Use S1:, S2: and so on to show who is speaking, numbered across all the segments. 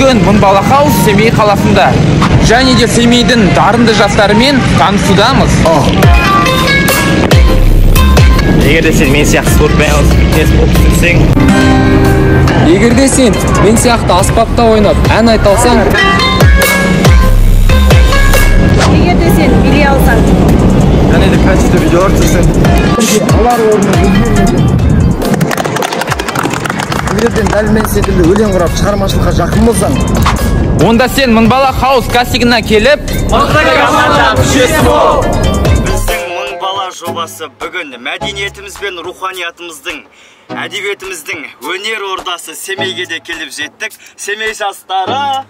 S1: Бүгін Мың бала хаус Семей қаласында. Және де Семейдің дарынды жастарымен танысудамыз.
S2: Егер де сен мен сияқты спортпен айналысып, фитнес болып жүрсең,
S3: егер де сен мен сияқты аспапта ойнап, ән айта алсаң,
S4: егер де сен билей алсаң,
S5: және де качественный видеолар түсірсең, алар орнын өзгермеген. Егер де дәл мен секілді өлең құрап, шығармашылыққа жақын болсаң,
S1: онда сен Мың бала хаус кастингіне келіп,
S2: мықты команда мүшесі бол. Біздің Мың бала жобасы бүгін мәдениетіміз бен руханиятымыздың, әдебиетіміздің өнер ордасы Семейге де келіп жеттік. Семей жастары!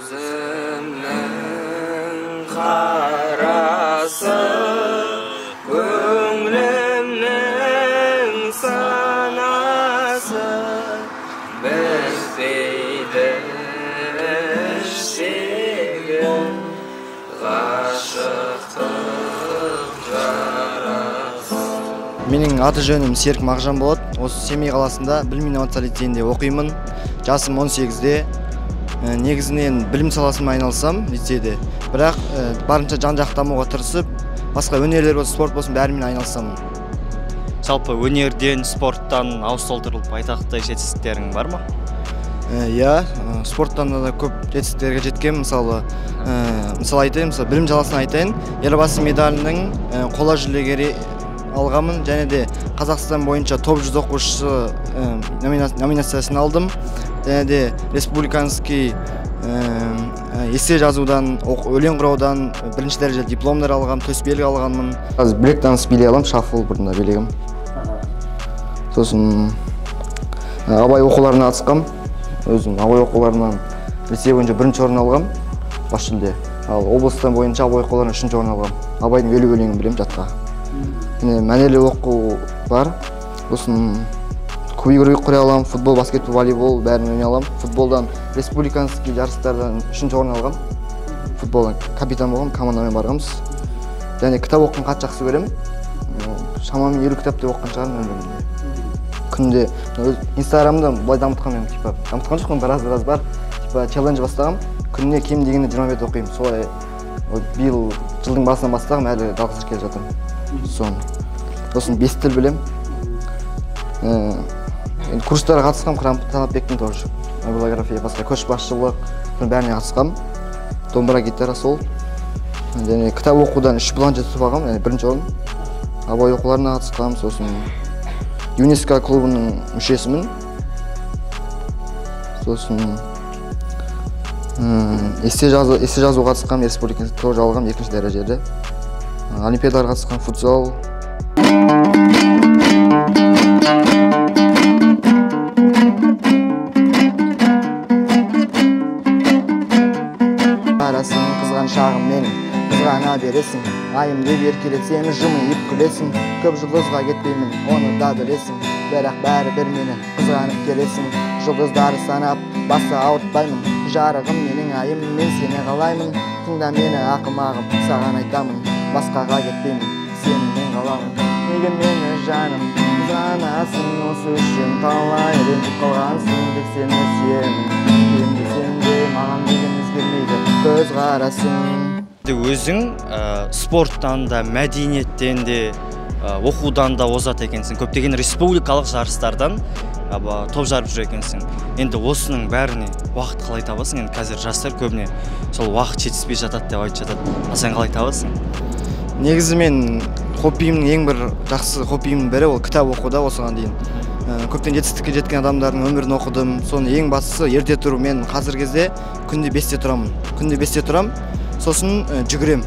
S3: Өзімнің қарасы, көңілімнің санасы, бітпейді іштегі ғашықтық жарасы.
S5: Менің аты жөнім Серік Мағжан болады. Осы Семей қаласында білім инновация лицейінде оқимын. Жасым 18-де. Негізінен білім саласымен айналысам лицейде. Бірақ барынша жан-жақты дамуға тырысып, басқа өнерлер болсын, спорт болсын, бәрімен айналысамын.
S2: Жалпы өнерден, спорттан ауыз толтырылып айтарлықтай жетістіктерің бар ма?
S5: Иә, спорттан да көп жетістіктерге жеткенмін. Мысалы, мысалы айтайын, мысалы білім саласын айтайын. Елбасы медалінің қола жүлдегері алғанмын, және де Қазақстан бойынша топ 100 оқушысы номинациясын алдым. Және де республиканский эссе жазудан, өлең құраудан бірінші дәрежелі дипломдар алғам, төсбелгі алғанмын. Қазір брейк данс билей аламын, шаффл бұрында билегем. Сосын Абай оқуларына қатысқам. Өзім Абай оқуларынан лицей бойынша бірінші орын алғам, бас жүлде. Ал облыстан бойынша Абай оқуларынан үшінші орын алғам. Абайдың 50 өлеңін білемін жатқа. Мәнерлі оқу бар. Сосын кубик құра аламын, футбол, баскетбол, волейбол бәрін ойнай аламын. Футболдан республиканский жарыстардан үшінші орын алғам. Футболдан капитан болғам, командамен барғанбыз. Және кітап оқуын қатты жақсы көремін. Шамамен 50 кітап деп оқыған шығармын өмірімде. Күнде Инстаграмда былай дамытқан мен, типа дамытқан жоқпын, біраз бар. Типа челлендж бастағам. Күніне кем дегенде 20 бет оқимын. Солай биыл жылдың басынан бастағам, әлі жалғастырып келе жатырмын. Сосын 5 тіл білемін. Енді курстарға қатысқам, Құран Талапбектің тоже. Мобилография, басқа көшбасшылық, соның бәріне қатысқам. Домбыра, гитара сол. Және кітап оқудан 3 планшет ұтып алғам, яғни бірінші орын. Абай оқуларына қатысқам, сосын ЮНЕСКО клубының мүшесімін. Сосын эссе жазуға қатысқам, республикасы тоже алғам, екінші дәрежелі. Олимпиадаларға қатысқам, футзал. Қарасың қызғаншағым менің, қызғана бересің. Айым деп еркелетсем, жымиып күлесің. Көп жұлдызға кетпеймін, оны да білесің. Бірақ бәрібір мені қызғанып келесің. Жұлдыздары санап, басы ауыртпаймын. Жарығым менің айым, мен сені қалаймын. Тыңда мені ақымағым, саған айтамын. Басқаға кетпеймін, сенімен қаламын. Неге мені жаным қызғанасың, осы үшін талай ренжіп қалғансың. Тек сені сүйемін, кем десем де маған деген өзгермейді көзқарасың.
S2: Өзің спорттан да, мәдениеттен де, оқудан да озат екенсің. Көптеген республикалық жарыстардан топ жарып жүр екенсің. Енді осының бәріне уақыт қалай табасың? Енді қазір жастар көбіне сол уақыт жетіспей жатады деп айтып жатады. Ал сен қалай табасың?
S5: Негізі мен хоббиімнің ең бір жақсы хоббиімнің бірі ол кітап оқуда. Осыған дейін көптен жетістікке жеткен адамдардың өмірін оқыдым. Соның ең бастысы ерте тұру. Мен қазіргі кезде күнде 5-те тұрамын. Күнде 5-те тұрам, сосын жүгірем.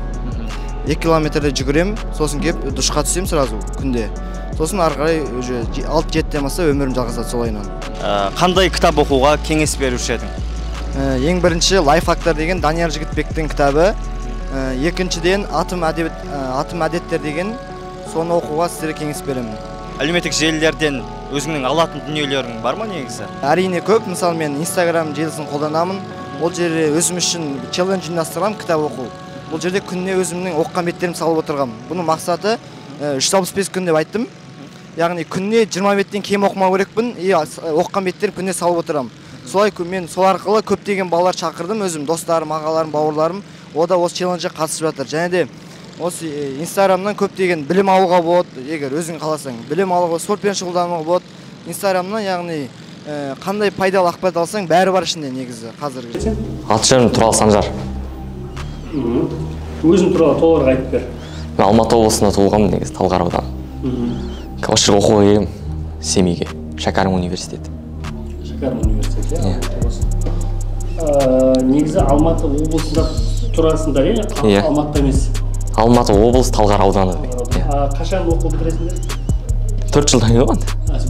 S5: 2 километрде жүгірем, сосын кеп душқа түсем сразу күнде. Сосын ары қарай уже 6-7-тен бастап өмірім жалғасады солайынан.
S2: Қандай кітап оқуға кеңес беруші едің?
S5: Ең бірінші лайфхактар деген Данияр Жігітбектің кітабы. Екіншіден атом әдеттер деген, соны оқуға сіздерге кеңес беремін.
S2: Әлеуметтік желілерден өзіңнің алатын дүниелерің бар ма негізі?
S5: Әрине көп. Мысалы мен Инстаграм желісін қолданамын. Ол жерде өзім үшін челлендж ұйымдастырамын, кітап оқу. Бұл жерде күніне өзімнің оқыған беттерімді салып отырғанмын. Бұның мақсаты 365 күн деп айттым. Яғни күніне 20 беттен кем оқымау керекпін, и оқыған беттерін күніне салып отырамын. Солай мен сол арқылы көптеген балалар шақырдым, өзім достарым, ағаларым, бауырларым, о да осы челленджге қатысып жатыр. Және де осы Инстаграмнан көптеген білім алуға болады, егер өзің қаласаң. Білім алуға, спортпен шұғылдануға болады. Инстаграмнан, яғни қандай пайдалы ақпарат алсаң, бәрі бар ішінде негізі қазіргі.
S6: Аты жөнім Турал Санжар.
S7: Өзің туралы толығырақ айтып бер.
S6: Мен Алматы облысында туылғанмын негізі, Талғар ауданы. Осы жерге оқуға келгенмін, Семейге, Шәкәрім университеті.
S7: Шәкәрім университеті, иә? Негізі Алматы облысында тұрасыңдар, иә? Алматыда емес.
S6: Алматы облысы, Талғар ауданы.
S7: Қашан оқу бітіресіңдер?
S6: 4 жылдан кейін болған.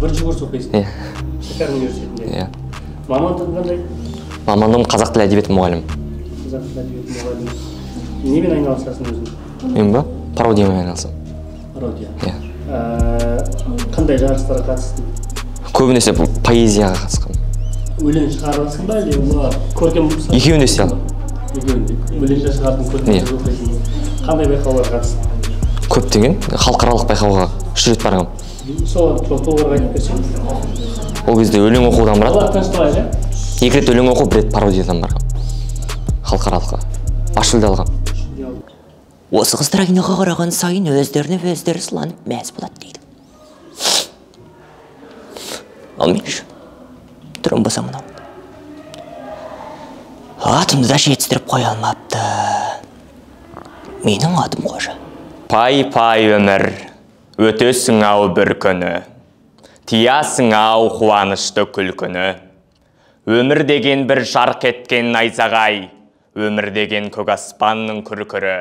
S7: Бірінші курс оқисың?
S6: Иә.
S7: Шәкәрім университетінде?
S6: Иә.
S7: Мамандығың қандай?
S6: Мамандығым қазақ тілі әдебиеті мұғалімі.
S7: Қазақ тілі әдебиеті мұғалімі. Немен айналысасың өзің?
S6: Мен ба? Пародиямен айналысамын.
S7: Пародия?
S6: Иә.
S7: Қандай жарыстарға қатыстың?
S6: Көбінесе поэзияға қатысқанмын.
S7: Өлең шығарасың ба, әлде олар көркем?
S6: Екеуін де істей аламын.
S7: Екеуін де. Өлең де шығардың, көркем сөз оқисың. Қандай байқауларға қатыстың?
S6: Көптеген халықаралық байқауға 3 рет барғанмын.
S7: Сол толығырақ айтып берсең.
S6: Ол кезде өлең оқудан барады.
S7: Олар тынышталай, иә?
S6: 2 рет өлең оқу, 1 рет пародиядан барғанмын. Халықаралыққа. Бас жүлде алғанмын.
S8: Осы қыздар айнаға қараған сайын өздеріне өздері сыланып мәз болады дейді. Ал мен ше, түрім болса мынау. Атымды да жетістіріп қоя алмапты. Менің атым Қожа.
S9: Пай-пай өмір, өтесің ау бір күні. Тиясың ау қуанышты күлкіні. Өмір деген бір жарқ еткен найзағай, өмір деген көк аспанның күркірі.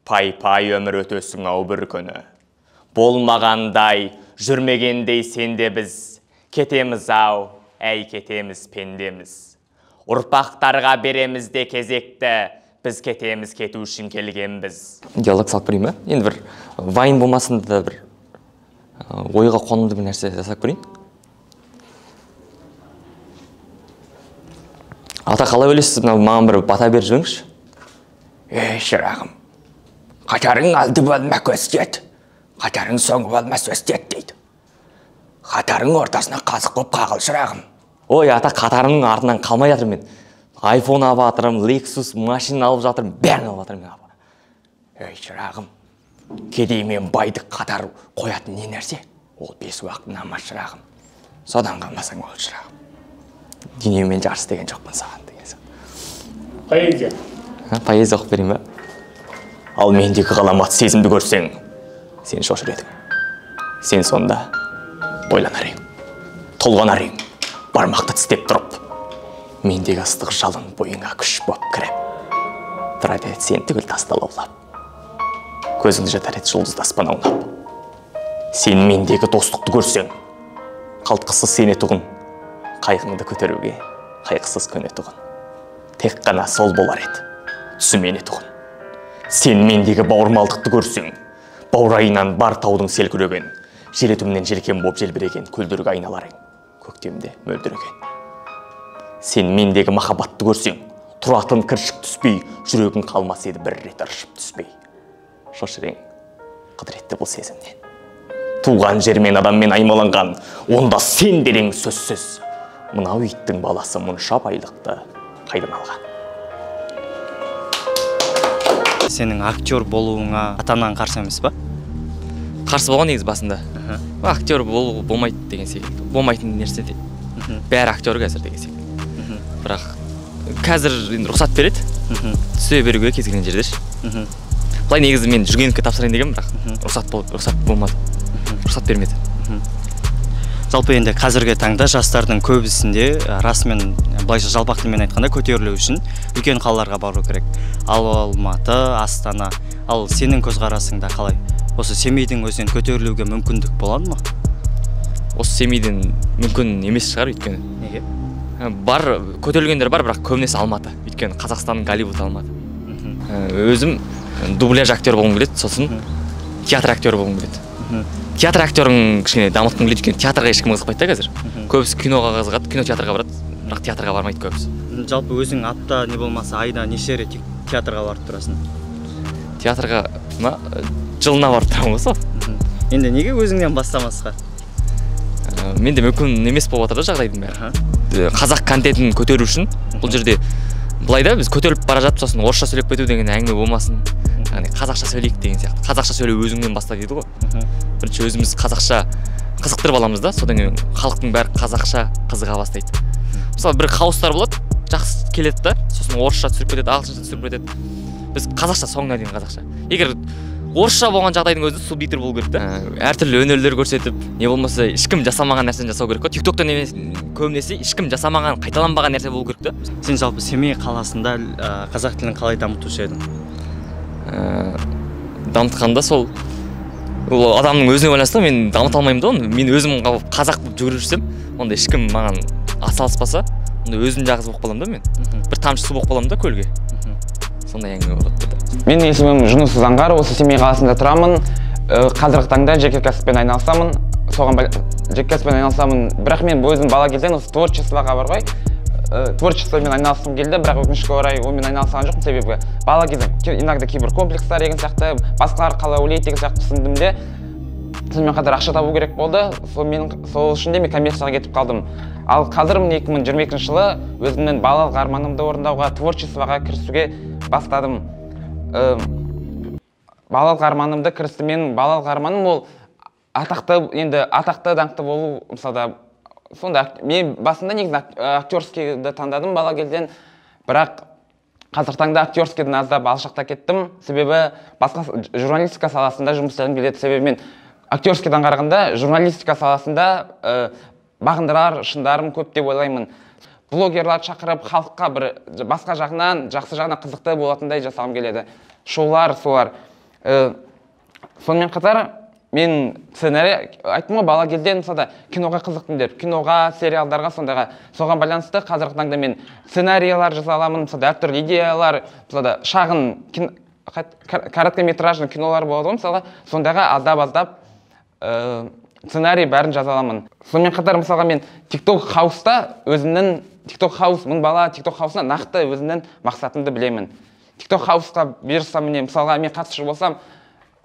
S9: Пай-пай өмір өтесің ау бір күні. Болмағандай, жүрмегендей сенде біз, кетеміз ау, әй кетеміз пендеміз. Ұрпақтарға береміз де кезекті, біз кетеміз кету үшін келгенбіз.
S6: Диалог салып көрейін ба? Енді бір вайн болмасын да бір ойға қонымды бір нәрсе жасап көрейін. Ата, қалай ойлайсыз, маған бір бата беріп жіберіңізші.
S10: Ей, шырағым, қатарың алды болма көстет, қатарың соңы болма сөстет дейді. Қатарың ортасына қазық боп қағыл, шырағым.
S6: Ой, ата, қатарыңның артынан қалмай жатырмын мен. Айфон алып жатырмын, Lexus машина алып жатырмын, бәрін алып жатырмын мен, апа.
S10: Ей, шырағым, кедей мен байды қатар қоятын не нәрсе? Ол 5 уақыт намаз, шырағым. Содан қалмасаң ол, шырағым. Дүниемен жарыс деген жоқпын саған деген сияқты.
S7: Поэзия.
S6: Поэзия оқып берейін ба?
S9: Ал мендегі ғаламат сезімді көрсең, сен шошыр едің. Сен сонда ойланар ең, толғанар ең, бармақты тістеп тұрып, мендегі ыстық жалын бойыңа күш боп кіріп, тұрар еді сен түгіл тасты лаулап, көзіңді жатар еді жұлдызды аспан аунап. Сен мендегі достықты көрсең, қалтқысыз сенетұғын, қайғыңды көтеруге қайғысыз көнетұғын. Тек қана сол болар еді, түсіме енетұғын. Сен мендегі бауырмалдықты көрсең, баурайынан бар таудың селкілеген, желетімнен желкен боп желбіреген көлдерге айналар ең, көктемде мөлдіреген. Сен мендегі махаббатты көрсең, тұратын кіршік түспей, жүрегің қалмас еді бір рет ыршып түспей. Шошыр ең, құдіретті бұл сезімнен. Туған жермен адаммен аймаланған, онда сен дерең сөзсіз. Мынау иттің баласы мұнша байлықты қайдан алған?
S2: Сенің актер болуыңа ата-анаң қарсы емес па?
S6: Қарсы болған негізі басында. Актер болу болмайды деген секілді. Болмайтын нәрсе де. Бәрі актер қазір деген секілді. Бірақ қазір енді рұқсат береді. Түсе беруге кез келген жерде ше. Былай негізі мен Жүргеновке тапсырайын дегенмін, бірақ рұқсат болмады. Рұқсат бермеді.
S2: Жалпы енді қазіргі таңда жастардың көбісінде расымен былайша жалпақ тілмен айтқанда көтерілу үшін үлкен қалаларға бару керек. Ал Алматы, Астана. Ал сенің көзқарасыңда қалай? Осы Семейдің өзінен көтерілуге мүмкіндік болады ма?
S6: Осы Семейден мүмкін емес шығар, өйткені.
S2: Неге?
S6: Бар, көтерілгендер бар, бірақ көбінесе Алматы. Өйткені Қазақстанның Голливуд Алматы. Өзім дубляж актер болғым келеді, сосын театр актері болғым келеді. Театр актерін кішкене дамытқым келеді, өйткені театрға ешкім қызықпайды да қазір. Көбісі киноға қызығады, кино театрға барады, бірақ театрға бармайды көбісі.
S2: Жалпы өзің апта не болмаса айда неше рет театрға барып тұрасың?
S6: Театрға ма? Жылына барып тұрамын ғой сол.
S2: Енді неге өзіңнен бастамасқа?
S6: Менде мүмкін емес болып жатыр да жағдайдың бәрі. Қазақ контентін көтеру үшін бұл жерде былай да біз көтеріліп бара жатып сосын орысша сөйлеп кету деген әңгіме болмасын. Яғни қазақша сөйлейік деген сияқты. Қазақша сөйлеу өзіңнен баста дейді ғой. Бірінші өзіміз қазақша қызықтырып аламыз да, содан кейін халықтың бәрі қазақша қызыға бастайды. Мысалы бір хаустар болады, жақсы келеді да, сосын орысша түсіріп кетеді, ағылшынша түсіріп кетеді. Біз қазақша соңына дейін қазақша. Егер орысша болған жағдайдың өзінде субтитр болу керек та. Әртүрлі өнерлер көрсетіп, не болмаса ешкім жасамаған нәрсені жасау керек қой. TikTokта емес, көбінесе ешкім жасамаған, қайталанбаған нәрсе болу керек та.
S2: Сен жалпы Семей қаласында қазақ тілін қалай дамытушы едің?
S6: Дамытқанда сол ол адамның өзіне байланысты, мен дамыта алмаймын да оны. Мен өзім қазақ болып жүгіріп жүрсем, онда ешкім маған атсалыспаса, онда өзім жалғыз болып қаламын да мен. Бір тамшы су болып қаламын да көлге. Сондай әңгіме болады.
S1: Менің есімім Жүнісов Заңғар, осы Семей қаласында тұрамын. Қазіргі таңда жеке кәсіппен айналысамын. Соған жеке кәсіппен айналысамын. Бірақ мен өзім бала кезден осы творчествоға бар ғой. Творчествомен айналысқым келді, бірақ өкінішке орай онымен айналысқан жоқпын, себебі бала кезден иногда кейбір комплекстар деген сияқты, басқалар қалай ойлайды деген сияқты түсіндім де, сонымен қатар ақша табу керек болды. Сол үшін де мен коммерцияға кетіп қалдым. Ал қазір міне 2022 жылы өзімнің балалық арманымды орындауға, творчествоға кірісуге бастадым. Балалық арманымды кірісті. Менің балалық арманым ол атақты, енді атақты даңқты болу. Мысалда сонда мен басында негізі актерскийді таңдадым бала кезден, бірақ қазіргі таңда актерскийден аздап алшақта кеттім, себебі басқа журналистика саласында жұмыс істегім келеді. Себебі мен актерскийден қарағанда журналистика саласында бағындырар шындарым көп деп ойлаймын. Блогерлар шақырып, халыққа бір басқа жағынан, жақсы жағынан қызықты болатындай жасағым келеді. Шоулар, солар. Сонымен қатар мен сценарий айттым ғой, бала кезден мысалы киноға қызықтым деп, киноға, сериалдарға, сондайға. Соған байланысты қазіргі таңда мен сценариялар жаза аламын, мысалы әртүрлі идеялар, мысалы шағын короткометражный кинолар болады ғой, мысалға сондайға аздап-аздап сценарий бәрін жаза аламын. Сонымен қатар мысалға мен TikTok хауста өзімнің TikTok хаус, мың бала TikTok хаусына нақты өзімнің мақсатымды білемін. TikTok хаусқа бұйырса міне, мысалға мен қатысушы болсам,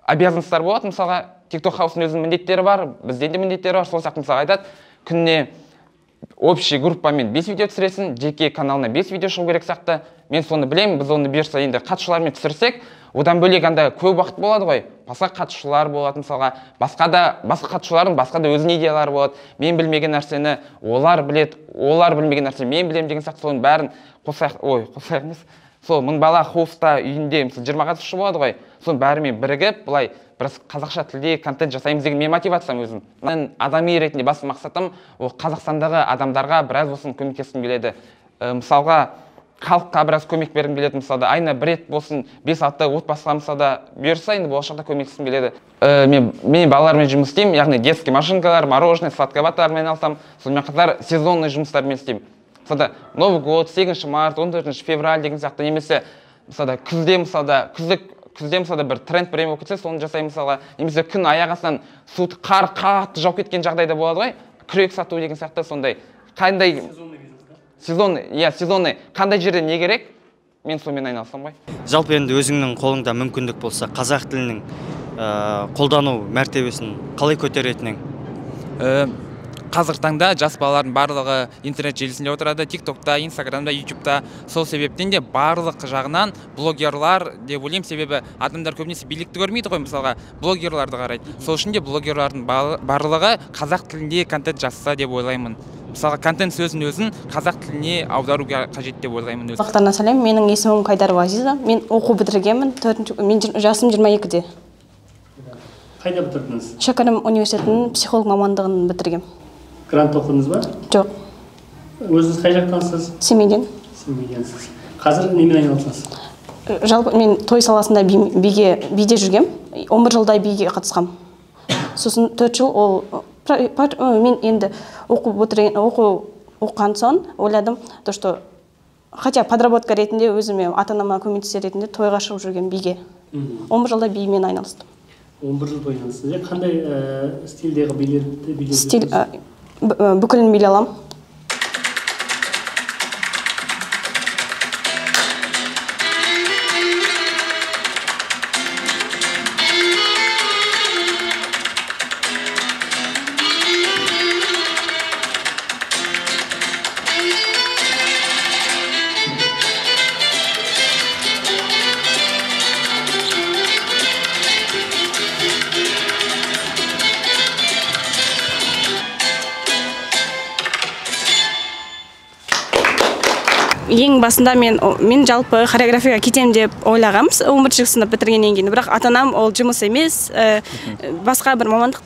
S1: обязанностьтар болады, мысалға TikTok хаустың өзінің міндеттері бар, бізде де міндеттері бар. Сол сияқты мысалға айтады, күніне общий группамен 5 видео түсіресің, жеке каналына 5 видео шығу керек сияқты. Мен соны білемін, біз оны бұйырса енді қатысушылармен түсірсек, одан бөлек анда көп уақыт болады ғой. Басқа қатысушылар болады, мысалға, басқа қатысушылардың басқа да өзінің идеялары болады. Мен білмеген нәрсені олар біледі, олар білмеген нәрсені мен білемін деген сияқты. Соның бәрін қосайық, ой, қосайық емес. Сол мың бала хоуста үйінде мысалы 20 қатысушы болады ғой. Соның бәрімен бірігіп, былай біраз қазақша тілде контент жасаймыз деген мен мотивациям өзім. Мен адами ретінде басты мақсатым ол Қазақстандағы адамдарға біраз болсын көмектескім келеді. Мысалға халыққа біраз көмек бергім келеді, мысалда айына бір рет болсын 5-6 отбасыға мысалда бұйырса енді болашақта көмектескім келеді. Мен балалармен жұмыс істеймін, яғни детский машинкалар, мороженое, сладковаталармен айналысамын. Сонымен қатар сезонный жұмыстармен істеймін. Мысалда Новый год, 8 март, 14 февраль деген сияқты, немесе мысалда күзде, мысалда күзде мысалда бір тренд бірдеме болып кетсе, соны жасаймын мысалға, немесе күн аяқ астынан суыт, қар қатты жауып кеткен жағдайда болады ғой, күрек сату деген сияқты сондай. Қандай сезонный, иә, сезонный, қандай жерде не керек, мен сонымен айналысамын ғой.
S2: Жалпы енді өзіңнің қолыңда мүмкіндік болса, қазақ тілінің қолдану мәртебесін қалай көтеретінің?
S1: Қазіргі таңда жас балалардың барлығы интернет желісінде отырады, TikTokта, Instagramда, YouTube'та. Сол себептен де барлық жағынан блогерлар деп ойлаймын, себебі адамдар көбінесе билікті көрмейді ғой, мысалға блогерларды қарайды. Сол үшін де блогерлардың барлығы қазақ тілінде контент жазса деп ойлаймын. Мысалға контент сөзін өзін қазақ тіліне аудару қажет деп ойлаймын.
S11: Бақтарына сәлем, менің есімім Қайдарова Азиза. Мен оқу бітіргенмін, мен жасым 22-де.
S7: Қайда бітірдіңіз?
S11: Шәкәрім университетінің психолог мамандығын бітіргем.
S7: Грант оқыдыңыз ба?
S11: Жоқ.
S7: Өзіңіз қай жақтансыз?
S11: Семейден.
S7: Семейденсіз. Қазір немен айналысасыз?
S11: Жалпы мен той саласында биде жүргем. 11 жылдай биге қатысқам. Сосын 4 жыл ол мен енді оқыған соң ойладым, то что хотя подработка ретінде өзіме ата-анама көмектесер ретінде тойға шығып жүрген биге. 11 жылда бимен айналыстым.
S7: 11 жыл бойы айналыстыңыз. Қандай стильдегі билерді биледіңіз?
S11: Стиль бүкілін билей аламын. Ең басында мен жалпы хореографияға кетем деп ойлағам 11 сынып бітіргеннен кейін, бірақ ата-анам ол жұмыс емес, басқа бір мамандық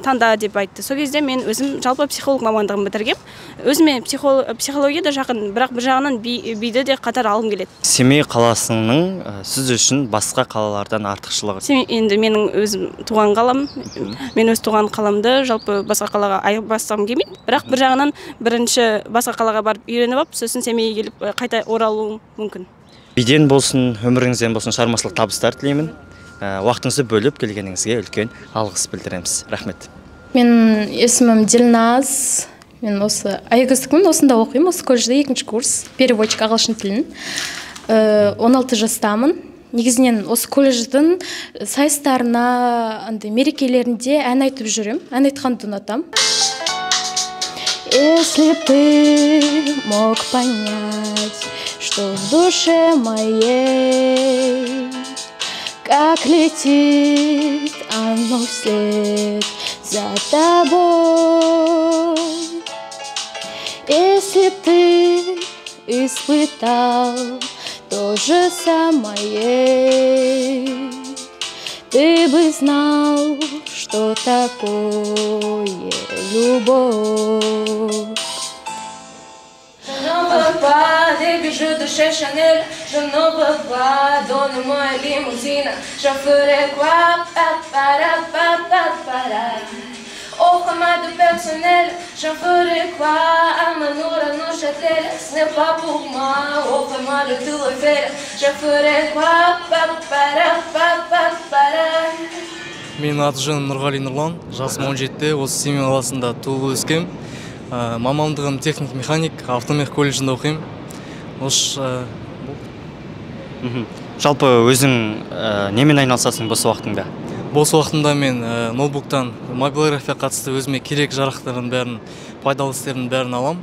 S11: таңда деп айтты. Сол кезде мен өзім жалпы психолог мамандығын бітіргем. Өзіме психология да жақын, бірақ бір жағынан биді де қатар алғым келеді.
S2: Семей қаласының сіз үшін басқа қалалардан артықшылығы?
S11: Семей енді менің өзім туған қалам. Мен өз туған қаламды жалпы басқа қалаға айырбастағым келмейді. Бірақ бір жағынан бірінші басқа қалаға барып үйреніп алып, сосын Семейге келіп қайта оралуым мүмкін.
S2: Биден болсын, өміріңізден болсын шығармашылық табыстар тілеймін. Уақытыңызды бөліп келгеніңізге үлкен алғыс білдіреміз. Рахмет.
S12: Мен есімім Дилназ. Мен осы Аягөздікпін, осында оқимын, осы колледжде 2-ші курс, переводчик ағылшын тілін. 16 жастамын. Негізінен осы колледждің сайыстарына, мерекелерінде ән айтып жүрем, ән айтқанды ұнатам. Если б ты мог понять, что в душе моей, как летит оно вслед за тобой. Если б ты испытал то же самое, ты бы знал, что такое любовь.
S13: Je n'en veux pas des bijoux de chez Chanel, je n'en veux pas, donne-moi une limousine, je ferai quoi? Pa, pa, ra, pa, pa, pa, ra. Offre-moi du personnel, je ferai quoi? À Manour, à Neuchâtel, ce n'est pas pour moi. Offre-moi le Tour Eiffel, je ferai quoi? Pa, pa, ra, pa, па, па, ra.
S14: Менің аты жөнім Нұрғали Нұрлан, жасым 17-те, осы Семей қаласында туып өскем. Мамандығым техник-механик, автомех колледжінде оқимын.
S2: Жалпы өзің немен айналысасың бос уақытыңда?
S14: Бос уақытымда мен ноутбуктан мобилография қатысты өзіме керек жарақтардың бәрін, пайдалы істердің бәрін алам.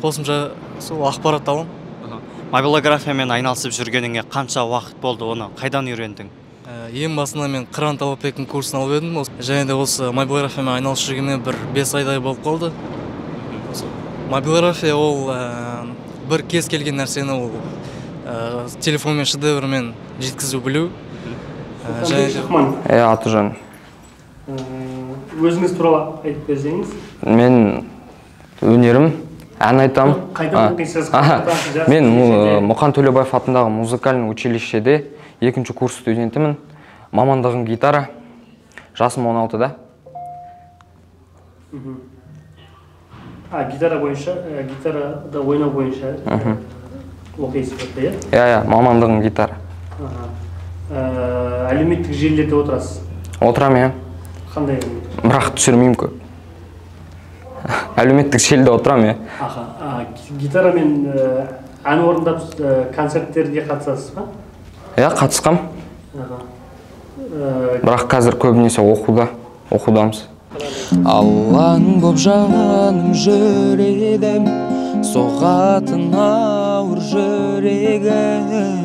S14: Қосымша сол ақпарат алам.
S2: Мобилографиямен айналысып жүргеніңе қанша уақыт болды, оны қайдан үйрендің?
S14: Ең басында мен Қыран Талапбектің курсын алып едім. Және де осы мобилографиямен айналысып жүргеніме бір 5 айдай болып қалды. Мобилография ол бір кез келген нәрсені ол телефонмен, шедеврмен жеткізу білу.
S1: Аты жөнім.
S7: Өзіңіз туралы айтып берсеңіз.
S1: Мен өнерім ән айтам.
S7: Қайда оқисыз?
S1: Мен Мұқан Төлеубаев атындағы музыкальный училищеде 2-ші курс студентімін. Мамандығым гитара. Жасым 16-да.
S7: Гитара бойынша, гитарада ойнау бойынша оқисыз ба, иә?
S1: Иә, мамандығым гитара.
S7: Әлеуметтік желілерде отырасыз?
S1: Отырамын, иә.
S7: Қандай?
S1: Бірақ түсірмеймін көп. Әлеуметтік желіде отырамын, иә.
S7: Гитарамен ән орындап концерттерге қатысасыз ба?
S1: Иә, қатысқам. Бірақ қазір көбінесе оқудамыз.
S3: Аллаң боп жаным жүр едім, соғатын ауыр жүрегім.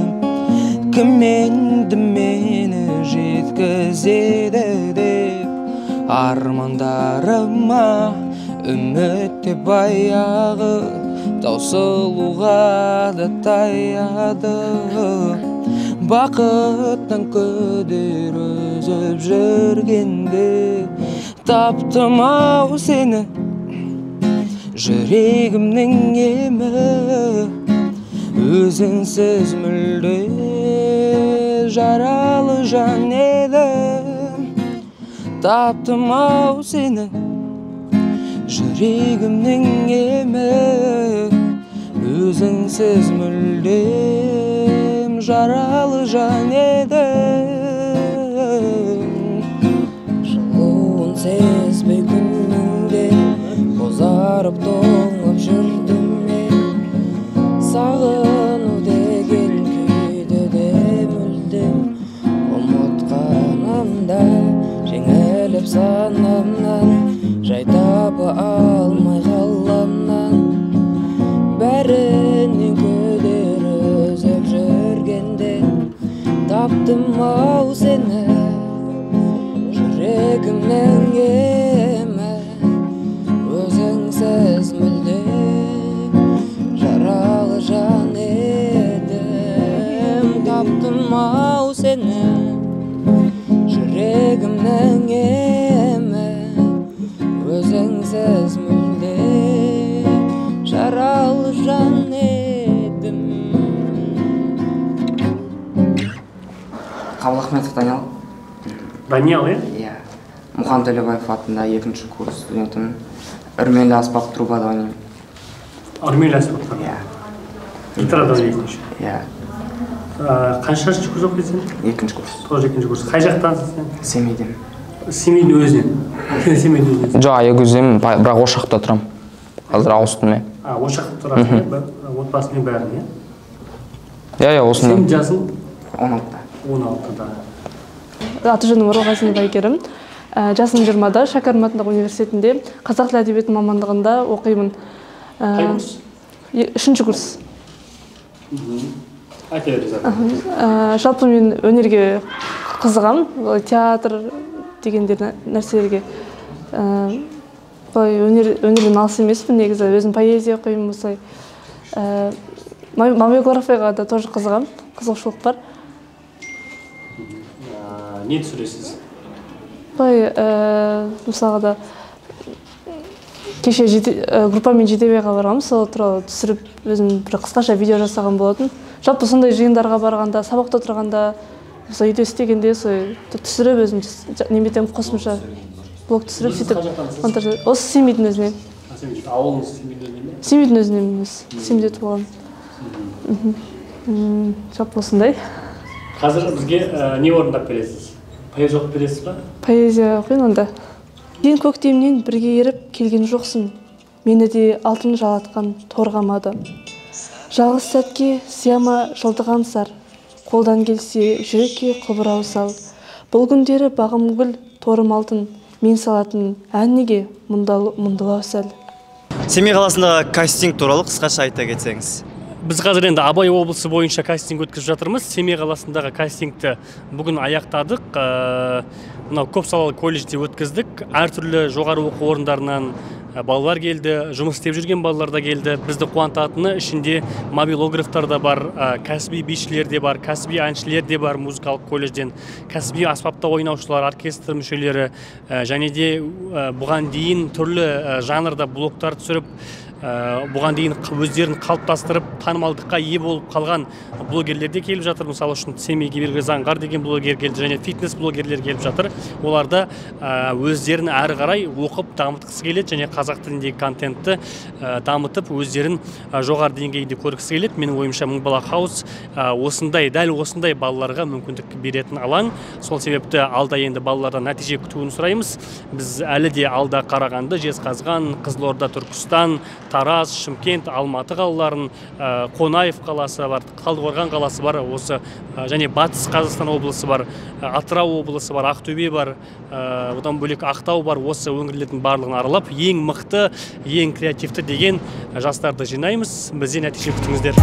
S3: Кім енді мені жеткізеді деп армандарыма үміт те баяғы таусылуға да таяды. Бақыттан күдер үзіп жүргенде таптым ау сені, жүрегімнің емі. Өзіңсіз мүлде жаралы жан едім. Таптым ау сені, жүрегімнің емі. Өзіңсіз мүлдем жаралы жан едім.
S13: Жылуын сезбей күннің де бозарып тоңып жүрдім мен. Сағыну деген күйді де мүлдем ұмытқанымда, жеңіліп санамнан, жай таба алмай қаламнан. Бәрінен күдер үзіп жүргенде таптым ау сені, жүрегімнің емі. Өзіңсіз мүлде
S3: Жүрегімнің емі өзіңсіз мүлде жаралы жан едім.
S15: Қабыл Ахметов Даниял.
S7: Даниял, иә?
S15: Иә. Мұқан Төлебаев атында 2-ші курс студентімін. Үрмелі аспап трубада ойнаймын.
S7: Үрмелі аспаптар?
S15: Иә.
S7: Гитарада ойнайсың еще?
S15: Иә.
S7: Қаншыншы курс оқисың?
S15: 2-ші курс.
S7: Тоже 2-ші курс. Қай жақтансың сен?
S15: Семейден.
S7: Семейдің өзінен? Сен Семейдің өзінен?
S1: Жоқ, Аягөзденмін, бірақ Ошақта тұрамын. Қазір ауыстым мен.
S7: Ошақта тұрасың, отбасымен бәрін, иә?
S1: Иә, осында.
S7: Сенің жасың?
S15: 16-да.
S7: 16-да.
S16: Аты жөнім Оралғазинова Әйгерім. Жасым 20-да, Шәкәрім атындағы университетінде қазақ тілі әдебиеті мамандығында оқимын.
S7: Қай курс?
S16: 3-ші курс.
S7: Айта беріңіз.
S16: Жалпы мен өнерге қызығам, театр дегендер нәрселерге. Өнерден алыс емеспін негізі, өзім поэзия оқимын осылай. Мобилографияға да тоже қызығам, қызығушылық бар.
S7: Не түсіресіз?
S16: Былай, мысалға да кеше группамен Жетебайға барғанбыз, сол туралы түсіріп өзім бір қысқаша видео жасаған болатын. Жалпы сондай жиындарға барғанда, сабақта отырғанда, мысалы үйде істегенде солай түсіріп өзім неметемін, қосымша блог түсіріп сөйтіп монтаж. Осы Семейдің өзінен.
S7: Ауылыңыз Семейдің өзінен бе?
S16: Семейдің өзінен емес, Семейде туғанмын. Жалпы осындай.
S7: Қазір бізге не орындап бересіз? Поэзия оқып бересіз ба?
S16: Поэзия оқиын онда. Сен көктемнен бірге еріп келген жоқсың, мені де алтын жалатқан торғамады. Жалғыз сәтке сияма жылдық аңсар, қолдан келсе жүрекке құбырау сал. Бұл күндері бағым гүл, торым алтын, мен салатын ән неге мұндалау сәл.
S2: Семей қаласындағы кастинг туралы қысқаша айта кетсеңіз.
S7: Біз қазір енді Абай облысы бойынша кастинг өткізіп жатырмыз. Семей қаласындағы кастингті бүгін аяқтадық. Мынау көпсалалы колледжде өткіздік. Әртүрлі жоғары оқу орындарынан балалар келді, жұмыс істеп жүрген балалар да келді. Бізді қуантатыны ішінде мобилографтар да бар, кәсіби бишілер де бар, кәсіби әншілер де бар музыкалық колледжден, кәсіби аспапта ойнаушылар, оркестр мүшелері, және де бұған дейін түрлі жанрда блогтар түсіріп, бұған дейін өздерін қалыптастырып, танымалдыққа ие болып қалған блогерлер де келіп жатыр. Мысалы үшін Семейге белгілі Заңғар деген блогер келді, және фитнес блогерлер келіп жатыр. Олар да өздерін әрі қарай оқып дамытқысы келеді және қазақ тіліндегі контентті дамытып өздерін жоғары деңгейде көргісі келеді. Менің ойымша, Мың бала хаус осындай, дәл осындай балаларға мүмкіндік беретін алаң. Сол себепті алда енді балалардан нәтиже күтуін сұраймыз. Біз әлі де алда Қарағанды, Жезқазған, Қызылорда, Түркістан, Тараз, Шымкент, Алматы қалаларын, Қонаев қаласы бар, Талдықорған қаласы бар, осы және Батыс Қазақстан облысы бар, Атырау облысы бар, Ақтөбе бар, одан бөлек Ақтау бар. Осы өңірлердің барлығын аралап, ең мықты, ең креативті деген жастарды жинаймыз. Бізден нәтиже күтіңіздер.